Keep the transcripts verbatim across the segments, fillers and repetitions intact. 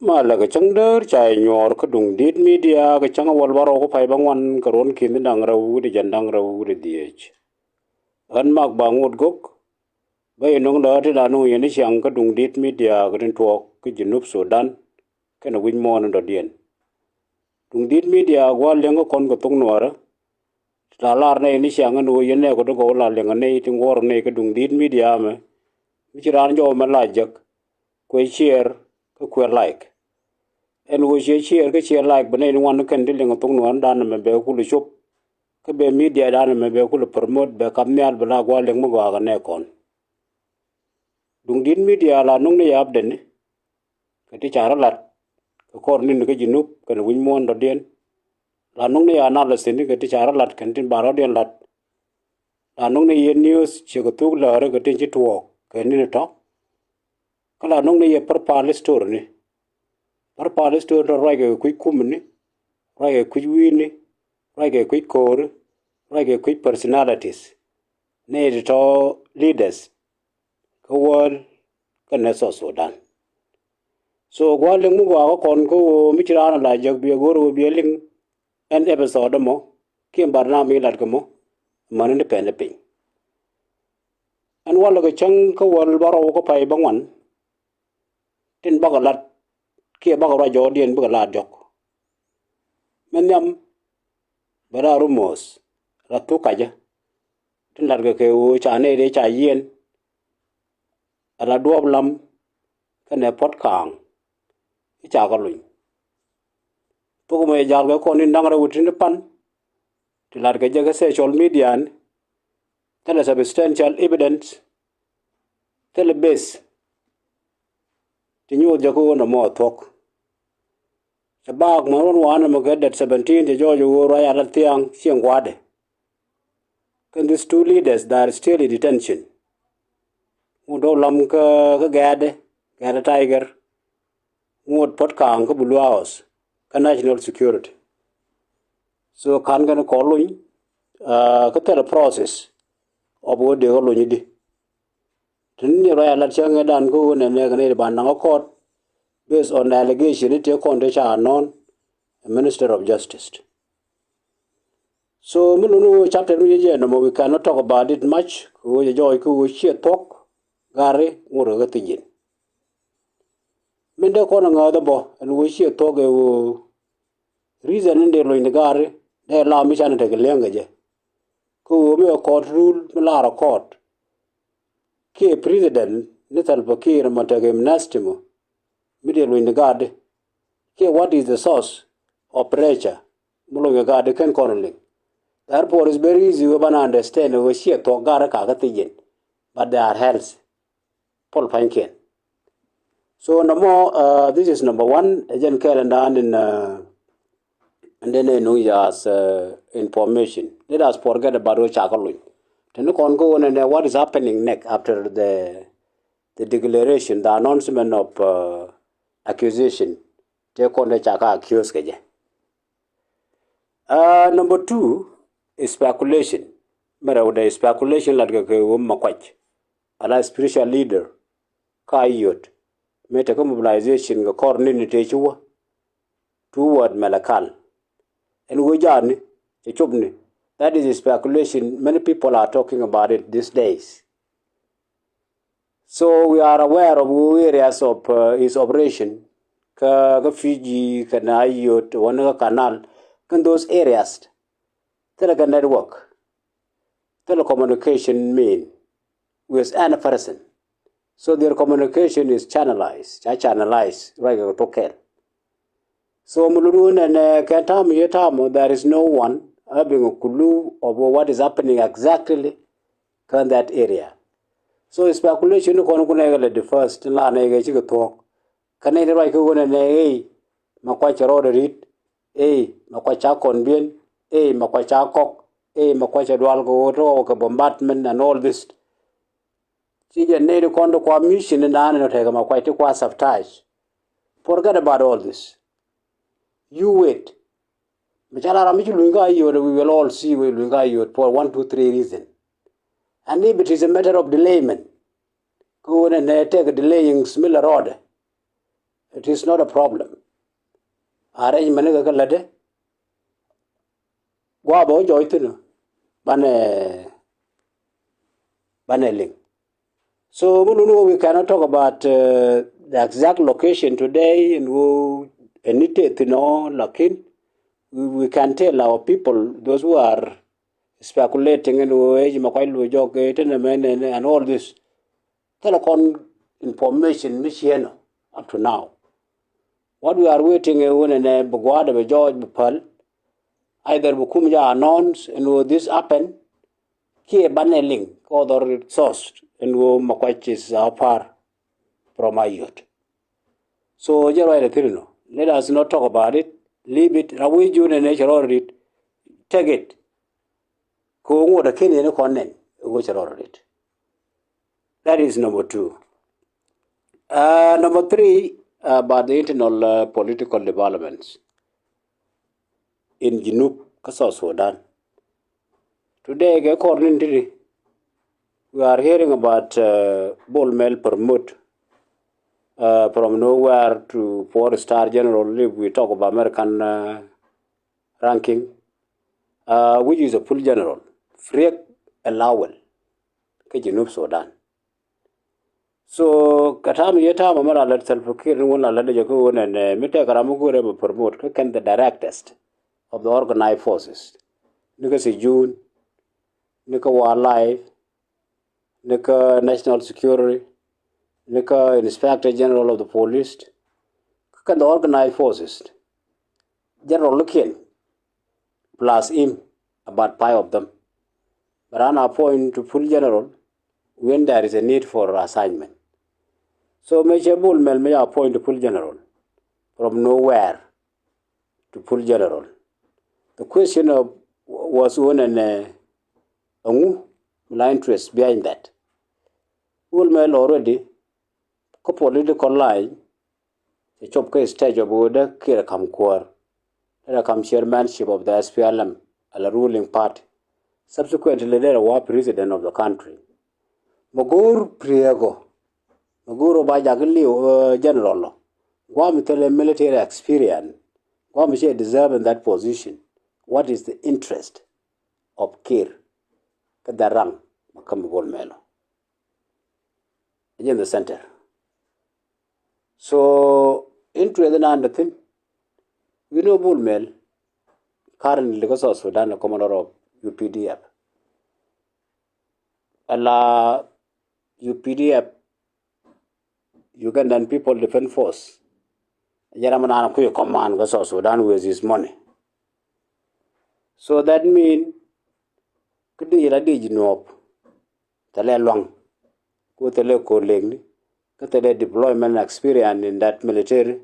Malɛ kɛ cäŋ däär ca yɛ nyuɔɔr kä Duŋdi̱t Media kɛ cäŋ a wäl bärɔw kä pay bäŋuan kɛ ruɔ̱n ki̱n da̱ŋ rɛw wi̱cdɛ jiɛn da̱ŋ rɛw wi̱cdɛ dhieec. Ɣän Mak Baŋot Gök. Bä yɛ nöŋ lääri ti la nöŋ yɛn i̱ ciaŋ kä Duŋdi̱t Media kɛ tin tuɔɔk kä Junub Sudan kɛnɛ wi̱c muɔ̱ɔ̱n in dɔ̱diɛn. Duŋdi̱t Media gua̱a̱r li̱eŋ kä kɔn kɛ thok Nuäärä. Ti la lar nɛy ni ciaŋ ɛn ɣöö yɛn nɛɛkɔ ti gɔw la liɛŋ ɛ nɛy ti ŋuɔ̱r ɛ nɛy kä Duŋdi̱t Media mɛ. Mi ci raan jɔw mɛ la jek kuɛ share kä kuɛ like. Ɛn ɣöö ciɛ share kä ciɛ like bɛ nɛy ni ŋuan ni kɛn ti liɛŋ ɛ thok Nuäärä dan ɛmɛ bɛ kulɛ cop. Kä bɛ media dan ɛmɛ bɛ kulɛ promote bɛ kap nhial bɛ la gua̱a̱r liɛŋ mi gɔaa kɛ nɛɛkɔn. Duŋdi̱t Media la nuŋ ni yɛ update ni kɛ ti ca rɔ lat kɛ kɔr ni̱n kä Junub kɛnɛ wi̱c muɔ̱ɔ̱n dɔ̱diɛn. La nuŋ ni yɛ analysis ni kɛ ti ca rɔ lat kɛn tin ba rɔ̱diɛn lat. La nuŋ ni yɛ news ciɛ kɛ thuk lääri kɛ tin ci tuɔɔk kɛ ni̱n tɔ̱. Kä la nuŋ ni yɛ pärpal story ni. Pärpal story tɔ̱ ruac kɛ kui̱ kumni, ruac kɛ kui̱ wi̱i̱ni, ruac kɛ kui̱ ko̱ri, ruac kɛ kui̱ personalities. Nɛy ti tɔ̱ leaders kä wäl kɛnɛ South Sudan. So gua̱a̱r liŋ mi gɔaa kä kɔn kä ɣöö mi ci raan a la jek biɛ go̱o̱r ɣöö biɛ liŋ ɛn episode ɛmɔ kiɛ barnamij lat kɛ mɔ. Mäni ni pɛn ɛ piny. Ɛn walɛ kɛ cäŋ kä wäl bärɔw kä pay bäŋuan tin bakɔ lat kiɛ bakɔ ruac jɔɔdiɛn bikɛ la diɔ̱k. Min nhiam bɛ la rumors la thuk kacä tin latkɛ kɛ ɣöö ca nɛy dee ca yiɛn. Ala duɔ̱ɔ̱p lam kɛnɛ puɔ̱t kaaŋ i̱ ca kɛ luny. Thok mɛ jal kɛ kɔn in da̱ŋ rɛw wi̱cdɛ jiɛn pan ti latkɛ jɛ kä social media ni. Thilɛ substantial evidence, thilɛ base ti nyuuth jɛ kä ɣöö nɔmɔ a thuɔ̱k. Cɛ baak mɔ ruɔ̱n wanɛ mɛ kɛ date seventeen cɛ jɔɔc ɣöö ruac a la thiaŋ cieŋ gua̱a̱dɛ. Kɛn these two leaders, they are still in detention. Ŋut dɔw lam kä, kä gɛɛdɛ, gɛɛdɛ Tiger. Ŋut puɔ̱t kaaŋ kä Blue House kä national security. So ka̱n kɛn kɔn luny, uh, kä thilɛ process of ɣöö dee kɛ luny i̱di. Tin ni ruac a lat cäŋ ɛ dan kä ɣöö nɛnɛ kɛ nɛy ti ba naŋ kä court based on the allegation i̱ tëë kɔn tëë ca nɔ̱ɔ̱n ɛ Minister of Justice. So mi luni ɣöö chapter mi jɛ jɛ nɔmɔ, we cannot talk about it much kɛ ɣöö jɛ jɔɔc kä ɣöö ciɛ thuɔ̱k gari ŋot kɛ kä thiec in. Min dee kɔn ɛ ŋääth ɛ bɔ ɛn ɣöö ciɛ thuɔ̱k ɛ ɣöö reason in dee luny ni gari dee la mi canɛ tekɛ li̱eŋ kɛ jɛ. Kä ɣöö mi ɛ court rule mi lar ɛ court kiɛ president ni Salva Kiir mɔ tekɛ amnesty mɔ mi dee luny ni gari. Kiɛ what is the source of pressure mi luny kɛ gari kɛn kɔn liŋ. Therefore it's very easy wee banɛ understand wee ciɛ thuɔ̱k gari kakä thiec in, but they are healthy. Puɔl pa̱nykiɛn. So nɔmɔ, uh, this is number one. Ɛ jɛn kɛɛl ɛn dan in, uh, ɛn den in nuŋ yath, uh, information. Let us forget about wee ca kɛ luny. Teni kɔn kä ɣöö nɛnɛ what is happening next after the, the declaration, the announcement of, uh, accusation. Tëë kɔn dee ca kɛ accuse kɛ jɛ. Uh, number two is speculation. Mɛ rɛw dee speculation lat kɛ kɛ ɣöö Makuac ala spiritual leader ka Ayod mëë tekɛ mobilization kɛ kɔr ni ni tëë ci wä toward Malakal. Ɛn ɣöö jaatni cɛ copni. That is a speculation. Many people are talking about it these days. So we are aware of areas of, uh, his operation kä, kä Fiji, kä Ayod, wä ni kä Canal. Kä those areas thilɛ kɛ network, thilɛ communication mean with any person. So their communication is channelized, ca channelized ruac kɛ tok kɛl. So mi luni ɣöö nɛnɛ kɛn ta̱a̱ mi yee ta̱a̱ mɔ, there is no one having a clue of what is happening exactly kä that area. So speculation ni kɔn kunɛ kɛ lɛ the first tin la nɛ kɛ cikɛ thuɔ̱k. Kä nɛy ti ruac kä ɣöö nɛnɛ ey Makuac cɛ rɔɔdɛ ri̱t, ey Makuac ca kɔn biɛn, ey Makuac ca kɔk, ey Makuac cɛ dual kɛ ɣöö tɔ̱ kɛ bombardment and all this. Ci jɛ nɛy ti kɔn ti kua mission in da̱a̱n in tɛkɛ Makuac ti kua sabotage. Forget about all this. You wait. Mi ca la ram mi ci luny kä Ayod, we will all see wee luny kä Ayod for one, two, three reason. And if it is a matter of delayment, kä ɣöö nɛnɛ tɛkɛ delaying mi la rɔɔdɛ. It is not a problem. Arrangement ni kɛ kɛ lätdɛ. Gua̱a̱ bä wä jɔɔc thi̱n banɛ banɛ liŋ. So mi luni wä, we cannot talk about uh, the exact location today and wä ɛn ni tëë thi̱n ɔ, lakin we, we can tell our people, those who are speculating and wä ej ma kuac luɔ jɔk ɛ tënɛ mɛn and all this. Thilɛ kɔn information mi ciënɔ up to now. What we are waiting ɛ wunɛ nɛ bi gua̱a̱dɛ bi jɔɔc bi päl. Either bi kum ja announce ɛn wä this happen kiɛ banɛ liŋ kɛ other source ɛn wä ma kuac is how far from Ayot. So jɛ ruacdɛ thi̱n nɔ, let us not talk about it. Leave it. Ra wi̱i̱ junɛ nɛ cɛ rɔɔd rit. Take it. Kɛ ŋot a ken yɛn kɔn nɛn ɛ ɣöö cɛ rɔɔd rit. That is number two. Uh, number three, uh, about the internal uh, political developments in Junub kä South Sudan. Today kɛ kɔr ni ti̱ti̱, we are hearing about uh, Bol Mel promote uh, from nowhere to four star general if we talk about American uh, ranking, uh, which is a full general, Friek Elawel, kä Junub Sudan. So kɛ ta̱a̱m yɛ ta̱a̱m amä la lät Salva Kiir ni wun la lät jɛ kä wun ɛn mi tɛk ram mi go̱o̱rɛ bɛ promote kä kɛn the directors of the organized forces, ni kä Sijun, ni kä wildlife, ni kä national security, ni kä inspector general of the police, kä kɛn the organized forces. General kiɛn plus him, about five of them. But an appoint to full general when there is a need for assignment. So mëë cɛ Bol Mel mëë appoint to full general from nowhere to full general. The question of was wun ɛn ɛŋu la interest behind that. Bol Mel already kä political line cɛ cop kä stage of wudä Kiir kam kuäär. Dee kam chairmanship of the S P L M, ala ruling party. Subsequently dee wa president of the country. Mɛ go̱o̱r Priego, mɛ go̱o̱r ba jak liw uh, general lɔ. Guam thilɛ military experience. Guam cɛ deserve in that position. What is the interest of Kiir? Kä that rank mɛ kä mɛ Bol Mel ɔ. Jɛ in the center. So interest in under thin. We know Bol Mel currently kä South Sudan, the commander of U P D F. Ala U P D F, Ugandan People Defense Force. Jɛ ram nan kui̱ command kä South Sudan with his money. So that mean kä di la di jinuɔp. Thilɛ luaŋ. Ku thilɛ ko̱r lekni. Kä thilɛ deployment experience in that military.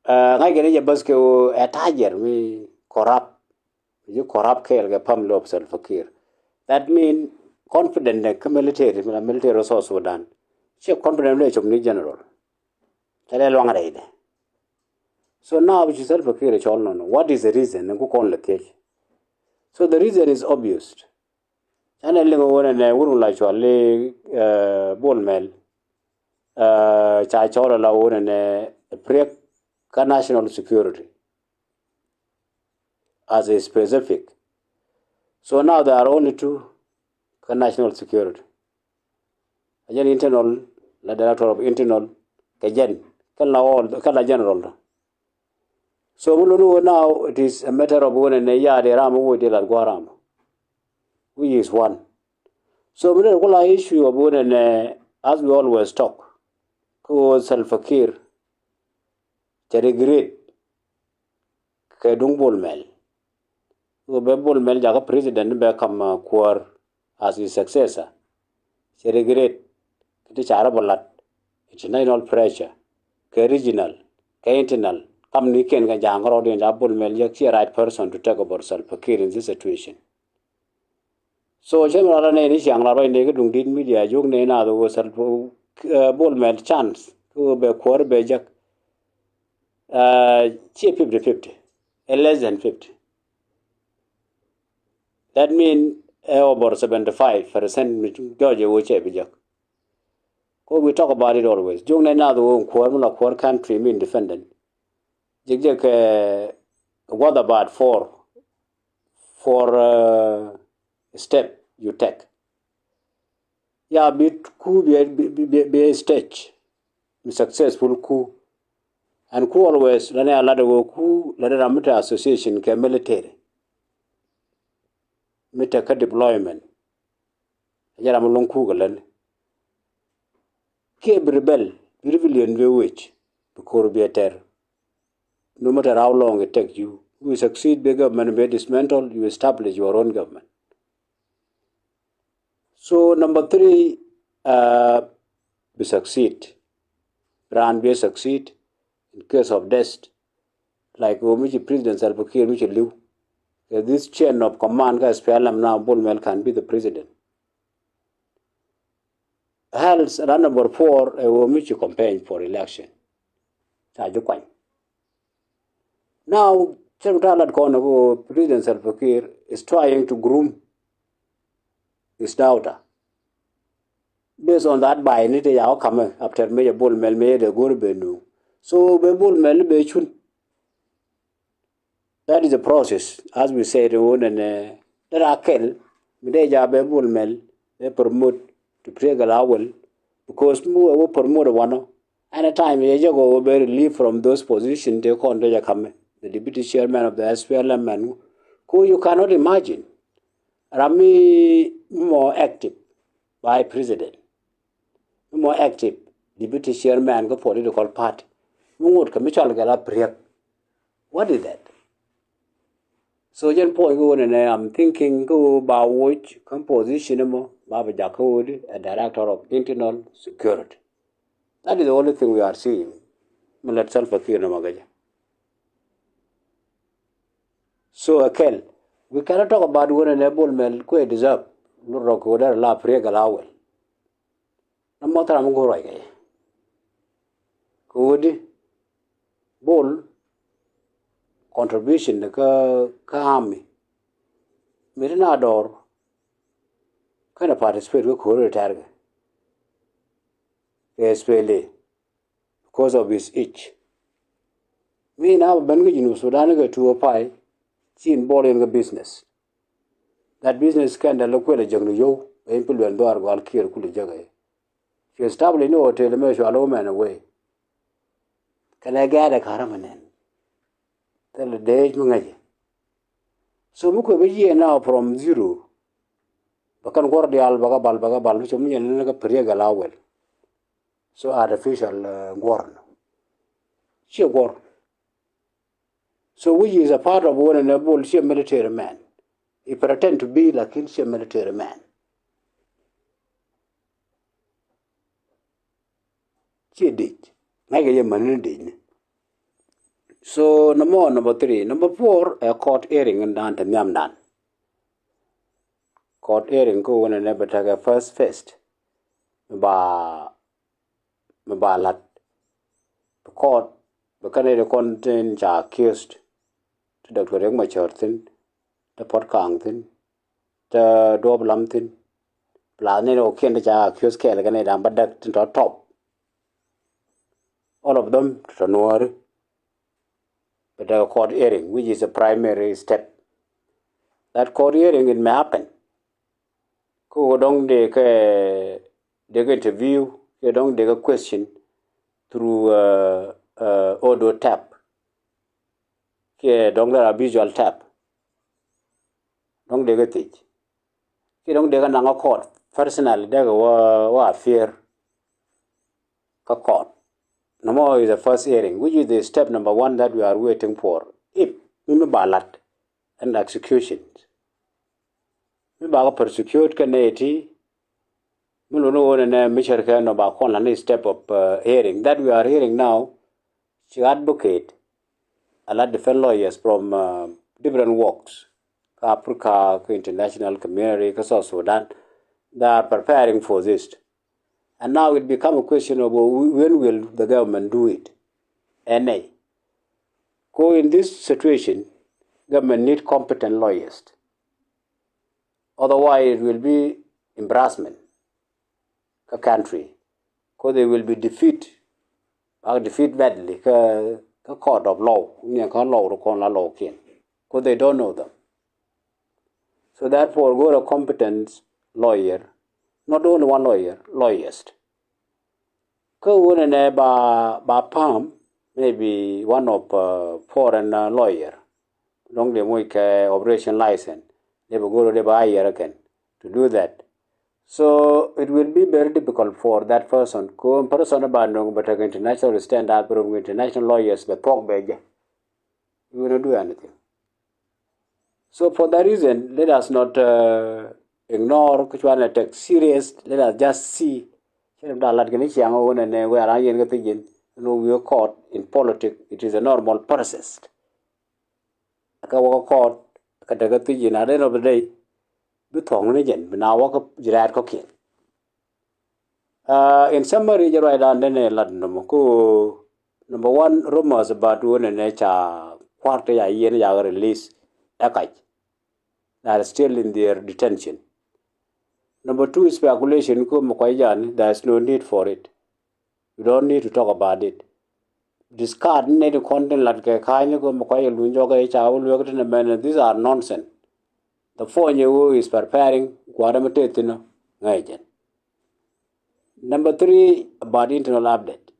Uh, ŋa̱c kɛ ni jɛ bäth kɛ ɣöö ɛ tajir mi corrupt. Ji̱ corrupt kɛɛl kɛ family of Salva Kiir. That mean confident kä military, military resource Sudan. Ciɛ confident lɛ cop ni general. Thilɛ luaŋ rɛydɛ. So now bi ci Salva Kiir cɔl nɔnɔ, what is the reason? Ni ku kɔn lɛ thiec. So the reason is obvious. Canɛ liŋ wun ɛnɛ wurun la cual li uh, Bol Mel. Uh, ca cɔl la wun ɛnɛ Priek kä national security as a specific. So now there are only two kä national security. A jɛn internal, la director of internal, kɛ jɛn kɛ la all, kɛ la general. So mi luni wä now it is a matter of wä nɛ nɛ ya̱a̱ dee ram wä dee la gua̱a̱ ram, which is one. So mi luni kula issue of wä nɛ nɛ, as we always talk, kä wä Salva Kiir cɛ regret kɛ duŋ Bol Mel. Wä bɛ Bol Mel jakä president bɛ kam uh, kuäär as his successor. Cɛ regret kɛ ti ca rɔ bä lat international pressure kɛ regional kɛ internal. Kam ni ken kɛ ja̱a̱ŋ rɔɔdiɛn ca Bol Mel jɛ ciɛ right person to take over Salva Kiir in this situation. So cɛ mi rɔɔdɛ nɛy ni ciaŋ la ruac nɛy kä duŋ dit media jiök nɛy naath wä Salva uh, Bol Mel chance kɛ wä bɛ kuäär bɛ jek. Uh, ciɛ fifty fifty, a less than fifty. That mean uh, over seventy five percent mi jɔɔc ɛ wä cɛ bi jek. Oh, we talk about it always. Jiök nɛ nath ɣöö kuäär mi la kuäär country mi independent. Jek jek, uh, what about four, four, uh, step you take? Ya bi ku bi, bi, bi, bi stage mi successful ku. And ku always la nɛ a lat ɣöö ku la dee ram mi te association kɛ military. Mi te kä deployment. Jɛ ram mi loŋ ku kɛ län. Kiɛ bi rebel, bi rebellion bi wec, bi ko̱r bi a tɛr. No matter how long it take you, you will succeed, bi government bi dismantle, you establish your own government. So number three, uh, bi succeed. Raan bi succeed in case of death. Like ɣöö mi ci President Salva Kiir mi ci li̱w. Kɛ this chain of command kä S P L M now, Bol Mel can be the president. Hell, round number four, ɛ ɣöö mi ci campaign for election. Ca ji̱ kuany. Now, cɛ mi ta̱a̱ lat kɔn ɛ ɣöö President Salva Kiir is trying to groom his daughter. Based on that, by ni te ya wä kamɛ after mëë jɛ Bol Mel mëë jɛ dee go̱r ben nu. So bɛ Bol Mel bɛ cun. That is the process, as we said, ɣöö nɛnɛ dee ra kɛl mi dee ja bɛ Bol Mel bɛ promote to Priek Gal Awel, because mi wee wä promote wanɔ. Anytime yɛ jɛ kɔ wä bɛ relieve from those positions, te kɔn dee jɛ kamɛ, the deputy chairman of the S P L M and ko, you cannot imagine. Ram mi more active vice president, mi more active deputy chairman kä political party, mi ŋot kɛ mi cɔl kɛ la Priek. What is that? So jɛn point kä ɣöö nɛnɛ, I'm thinking kä ɣöö ba woc kä position mɔ ba bi jak kä ɣöö di a director of internal security. That is the only thing we are seeing. Mi lät Salva Kiir nɔmɔ kɛ jɛ. So ɛ kɛl, we cannot talk about ɣöö nɛnɛ Bol Mel kuɛ deserve. Lut rɔ kɛ ɣöö dee la Priek Gal Awel. Nɔmɔ thil ram mi go̱o̱r ruac kɛ jɛ. Kɛ ɣöö di Bol contribution kä, kä army, mi ti na dɔɔr kɛnɛ participate kä ko̱r ri tɛrkɛ kɛ S P L A because of his age. Mi na bɛ ben kä Junub Sudan kɛ two oh five, ci involve in kä business. That business kɛn dee lɛ kuël a jäk ni yio̱w, bɛ in pi luɛn dhɔaar gɔal Kiir kulɛ jäk ɛ. Ci establish ni hotel mɛ cua lɛ women away. Kɛ lɛ gɛɛt ɛ ka̱rä mɛ nɛn. Thilɛ deec mi ŋäcɛ. So mi kuɛ bi yiëë now from zero. Bɛ kɛn guɔ̱r diaal bɛ kɛ bal, bɛ kɛ bal, mi cɛ mi nyɛ lɛ ni kɛ Priek Gal Awel. So artificial, uh, guɔ̱r nɔ. Ciɛ guɔ̱r. So which is a part of ɣöö nɛnɛ Bol ciɛ military man. He pretend to be, lakin ciɛ military man. Ciɛ dec. Ŋa̱ckɛ jɛ mäni dec ni. So number, number three, number four, ɛ court hearing in dan te nhiamdan. Court hearing kä ɣöö nɛnɛ bɛ tekɛ first phase. Ba mi ba la̱t. Bi court, bi kɛn nɛy ti kɔn tin ca accused, ti Doctor Riek Machar thi̱n, ti Puot Kang thi̱n, ti Duɔp Lam thi̱n, plus nɛy ti kɔ̱kiɛn ti ca accused kɛɛl kɛ nɛy da̱ŋ bädäk tin tɔ̱ top. All of them ti tɔ̱ Nuääri. Bi tekɛ court hearing, which is a primary step. That court hearing, it may happen. Kä ɣöö dɔ̱ŋ dee kɛ, dee kɛ interview, kiɛ dɔ̱ŋ dee kɛ question through, uh, uh, audio tap. Kiɛ dɔ̱ŋ dee la visual tap. Dɔ̱ŋ dee kɛ thiec. Kiɛ dɔ̱ŋ dee kɛ naŋ kä court personally, dee kɛ wä, wä appear kä court. Nɔmɔ is the first hearing, which is the step number one that we are waiting for. If mi mi ba la̱t and execution, mi ba kɛ prosecute kɛ nɛy ti mi luni ɣöö nɛnɛ mi cär kɛ nɔ ba kɔn la̱t ni step of, uh, hearing that we are hearing now. Ci advocate a la defense lawyers from, uh, different walks, kä Africa, kä international community, kä South Sudan. They are preparing for this. And now it become a question of, uh, when will the government do it? Ɛn nɛy. Ko in this situation, government need competent lawyers. Otherwise it will be embarrassment kä country. 'Cause they will be defeat, bak defeat badly kä, kä court of law. Ni kä law ri kɔn la law kiɛn. 'Cause they don't know them. So therefore, go̱o̱rä competent lawyer, not only one lawyer, lawyers. Kä wunɛ nɛ ba, ba PAM, maybe one of, uh, foreign, uh, lawyer. Dɔ̱ŋ dee moc kɛ operation license. Dee bɛ go̱o̱rä dee bɛ hire kɛn to do that. So it will be very difficult for that person. Kä person ba nöŋ bɛ tekɛ international standard, bɛ röm international lawyers bɛ thuɔ̱k bɛ jɛ. You will not do anything. So for that reason, let us not, uh, ignore kä cuanɛ take serious. Let us just see. Cɛ rɛ da lat kɛ ni ciaŋ wunɛ nɛ wɛ aran yɛn kä thi̱ji̱n. Ni wi̱i̱ court in politics, it is a normal process. Kä wä kä court kä te kä thi̱ji̱n, at the end of the day, bi thuɔ̱ŋ ni jɛn bi na wä kä ji̱ rɛɛt kɔ̱kiɛn. Uh, in summary, jɛ ruacdan denɛ lat nɔmɔ kä number one, rumors about wunɛ nɛ ca kua̱r te ca yiɛn ca release ɛ kac. They are still in their detention. Number two, speculation kä mɛ kuac jan, there is no need for it. We don't need to talk about it. Discard ni ti kɔn tin lat kɛ ka̱ny kä mɛ kuac luny jɔk ɛ ca wä luek tin mɛn, these are nonsense. The phone who is preparing kuarɛ mi te thin ŋäc jɛn. Number three, about internal update.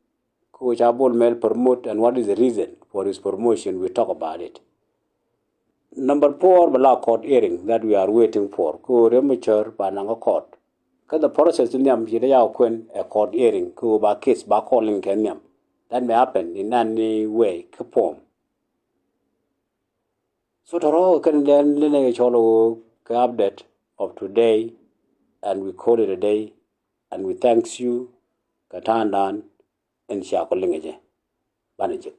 Kä ca Bol Mel promote and what is the reason for his promotion, we talk about it. Number four, bɛ la court hearing that we are waiting for. Kä Riek Machar ba naŋ kä court. Kä the process in nhiam ci dee ya kuɛn a court hearing kä ba case ba calling kɛ nhiam. That may happen in any way kä form. So tɔrɔ kɛn dɛn linɛ kɛ cɔl wä kɛ update of today, and we call it a day, and we thanks you kɛ ta̱a̱ndan in cia kɔ liŋɛ jɛ. Banɛ jek.